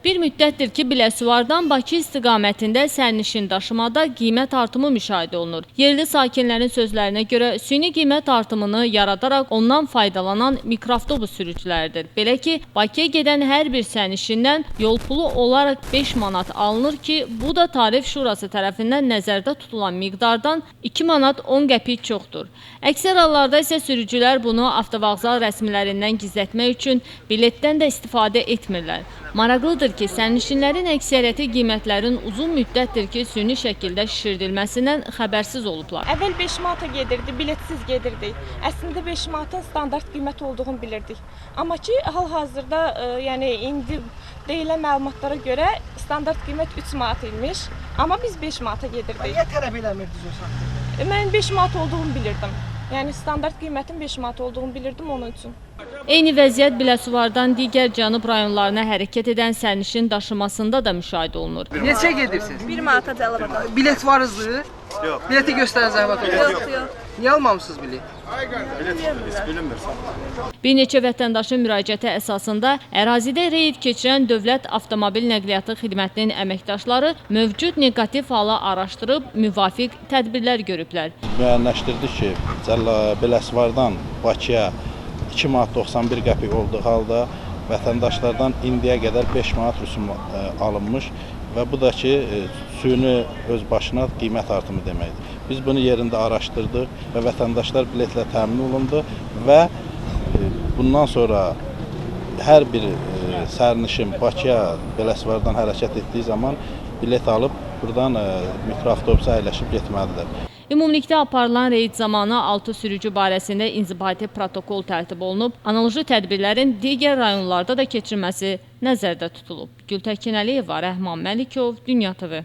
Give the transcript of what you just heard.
Bir müddətdir ki, Biləsuvardan Bakı istiqamətində sərnişin daşımada qiymət artımı müşahidə olunur. Yerli sakinlərin sözlərinə görə süni qiymət artımını yaradaraq ondan faydalanan mikroavtobus sürücüləridir. Belə ki, Bakıya gedən hər bir sərnişindən yol pulu olaraq 5 manat alınır ki, bu da Tarif Şurası tərəfindən nəzərdə tutulan miqdardan 2 manat 10 qəpik çoxdur. Əksər hallarda isə sürücülər bunu avtovağzal rəsmilərindən gizlətmək üçün biletdən də istifadə etmirlər. Maraqlıdır ki, sərnişinlərin əksəriyyəti qiymətlərin uzun müddətdir ki, süni şəkildə şişirdilməsindən xəbərsiz olublar. Əvvəl 5 manata gedirdi, biletsiz gedirdik. Əslində 5 manatın standart qiymət olduğunu bilirdik. Amma ki, hal-hazırda, yəni indi deyilən məlumatlara görə standart qiymət 3 manat imiş. Amma biz 5 manata gedirdik. Niyə tələb eləmirdiniz o saat? Mən 5 manat olduğunu bilirdim. Yəni standart qiymətin 5 manat olduğunu bilirdim onun üçün. Eyni vəziyyət Biləsuvardan digər cənub rayonlarına hərəkət edən sərnişin daşımasında da müşahidə olunur. Neçə gedirsiniz? 1 manata Cəlilabada. Bilet var idi? Yox. Bileti göstərin zəhmət olmasa. Yox, yox. Niyə almamısınız bilet? Bilet heç bilinmir. Bir neçə vətəndaşın müraciəti əsasında ərazidə reyd keçirən Dövlət Avtomobil Nəqliyyatı Xidmətinin əməkdaşları mövcud neqativ halı araşdırıb müvafiq tədbirlər görüblər. Müəyyənləşdirdik ki, Biləsuvardan Bakıya 2 manat 91 qəpik olduğu halda vətəndaşlardan indiyə qədər 5 manat rüsum alınmış və bu da ki, süni öz başına qiymət artımı deməkdir. Biz bunu yerində araşdırdıq və vətəndaşlar biletlə təmin olundu və bundan sonra hər bir sərnişin Bakıya Biləsuvardan hərəkət etdiyi zaman bilet alıb buradan mikroavtobusa əyləşib getməlidir. Ümumilikdə aparılan reyd zamanı 6 sürücü barəsində inzibati protokol tərtib olunub. Analoji tədbirlərin digər rayonlarda da keçirilməsi nəzərdə tutulub. Gültəkin Əliyeva, Rəhman Məlikov, Dünya TV.